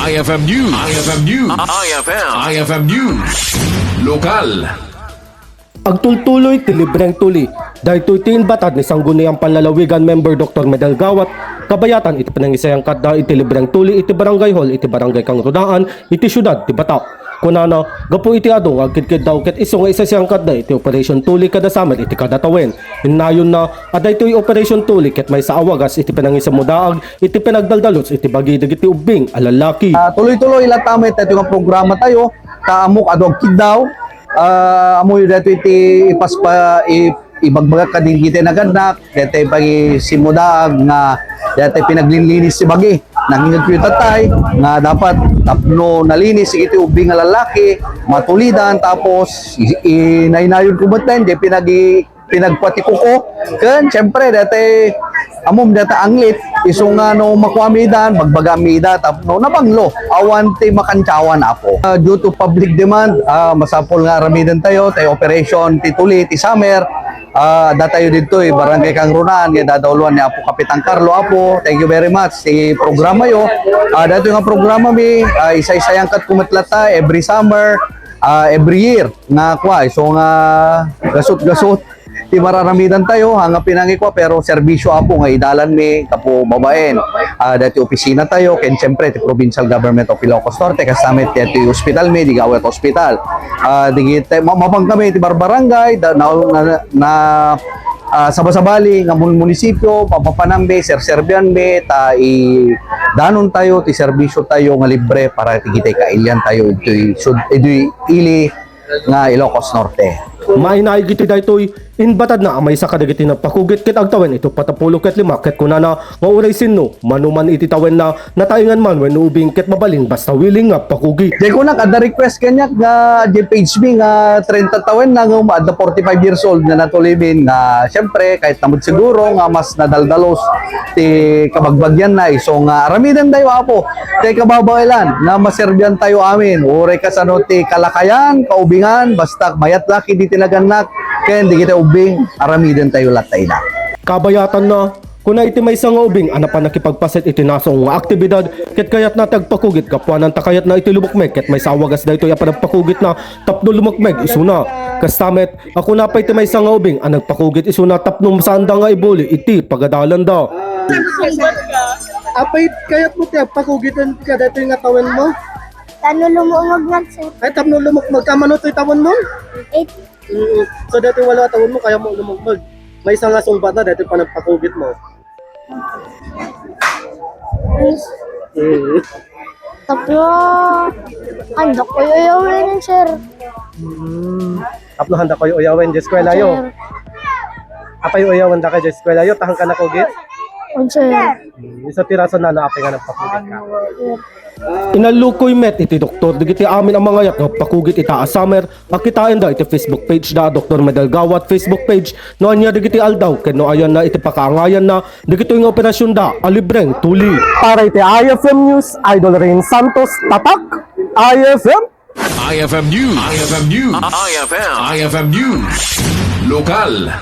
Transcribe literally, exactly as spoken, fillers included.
I F M News. I F M News. I F M. I F M News. Lokal. Agtultuloy ti libreng tuli. Daytoy ti inbatad ni Sangguniang Panlalawigan member Doktor Medal Gawat, kabayatan iti panangisayangkatda iti libreng tuli iti Barangay Hall iti Barangay Kangrunaan iti siudad ti Bata. Kunana, gapu iti adu nga agkidkiddaw ket isu nga isayangkatda iti Operation Tuli kada summer iti kada tawen. Innayonna a daytoy Operation Tuli ket maysa a wagas iti panangisammudaag iti pinagdaldalos iti bagi dagiti ubbing a lallaki. Ah, tuloy-tuloy latta met daytoy nga programa tayo, ta ammok adu agkiddaw, ah, ammoyo daytoy iti ipaspa-, i-, ibagbagak kadagiti nagannak, daytoy pangisimmudaag nga daytoy pinaglinlinis ti bagi. Nangingegyo tatay nga dapat tapno nalinis iti ubbing nga lallaki, matulidan, tapos i-, i-, nainayonko met daytoy pinagi-, pinagpatikuko. Ken, siyempre, daytoy, ammom daytoy anglit, isu nga no makuami idan, bagbagami ida, tapno nabanglo, awan ti makantiawan, Apo. Ah, due to public demand, ah, masapul nga aramiden tayo, tay operation, ti tuli, ti summer, ah, datayo ditoy, Barangay Kangrunaan, nga dadauloan ni Apo Kapitan Carlo, Apo, thank you very much. Ti programa yo, ah, daytoy nga programa mi, ah, isaysayangkatko met latta, every summer, ah, every year, nga kwa, isu nga gasut-gasut, ti mararamidan tayo, ha, nga pinangikua, pero serbisyo, Apo, nga idalan mi, Apo, babaen. Ah, dati opisina tayo, ken siyempre, ti Provincial Government of Ilocos Norte, kasta met ti, ti hospital mi, di Gawat Hospital. Ah, di kit-, ma-, mapan kami, ti barbarangay, da, na, na, na, ah, sabasabali, nga mun-, munisipyo, papapanambi, serserbianbi, ta i-, danon tayo, ti serbisyo tayo nga libre para ti kitay kailian tayo, ito'y sud-, ito'y ili, nga Ilocos Norte. Mainaig iti daytoy, inbatadna a maysa kadagiti nagpakugit ket agtawen iti uppat a pulo ket lima ket kunana nga uray sinno, mano man iti tawenna, nataengan man wenno ubing ket mabalin basta willing nga agpakugit. Di ko na kada request kaniak nga di page mi nga trenta tawenna nga uma-, adda forty-five years old nga natulimin nga siyempre kahit na met siguro nga mas nadaldalos ti kabagbagyanna isu nga aramiden tayo, Apo. Ti kababaelan nga maserbian tayo amin. Uray kasano ti kalakayan, kaubingan, basta mayat la ket iti nagannak, ken dagiti ubbing, aramiden tayo latta ida. Kabayatanna, kuna iti maysa nga ubing a napan nakipagpaset iti nasao nga aktibidad, ket kayatna ti agpakugit gapuanan ta kayatna iti lumukmeg, ket maysa a wagas daytoy a panagpakugitna tapno lumukmeg isuna. Kasta met, a kuna pay ti maysa nga ubing a nagpakugit isuna tapno saanda nga ibuli iti pagadalanda. Apay, kayatmo ti agpakugiten kadaytoy nga tawenmo? Tapno lumukmeg, sir. Ay, tapno lumukmeg. Mano toy tawenmo? Eight. Mm. So, daytoy walo a tawenmo, kayatmo lumukmeg. Maysa nga sungbatna, daytoy panagpakugitmo. Mm. Tapno, andakon uyawenen, sir. Mm. Tapno andakon uyawen, di eskwelayo. Sir. Apay uyawendaka, di eskwelayo, ta haanka nakugit? Wen, sir. Mm. Isu ti rason no apay nga nagpakugitka. Inallukoy met iti doktor dagiti amin a mangayat nga agpakugit ita a summer a kitaenda iti Facebook page da a Doktor Medal Gawat Facebook page no ania dagiti aldaw ken no ayanna iti pakaangayanna dagitoy nga operasionda a libreng tuli. Para iti I F M News, Idol Rain Santos, Tatak, I F M. I F M News. I F M News. I F M. I F M News. Lokal.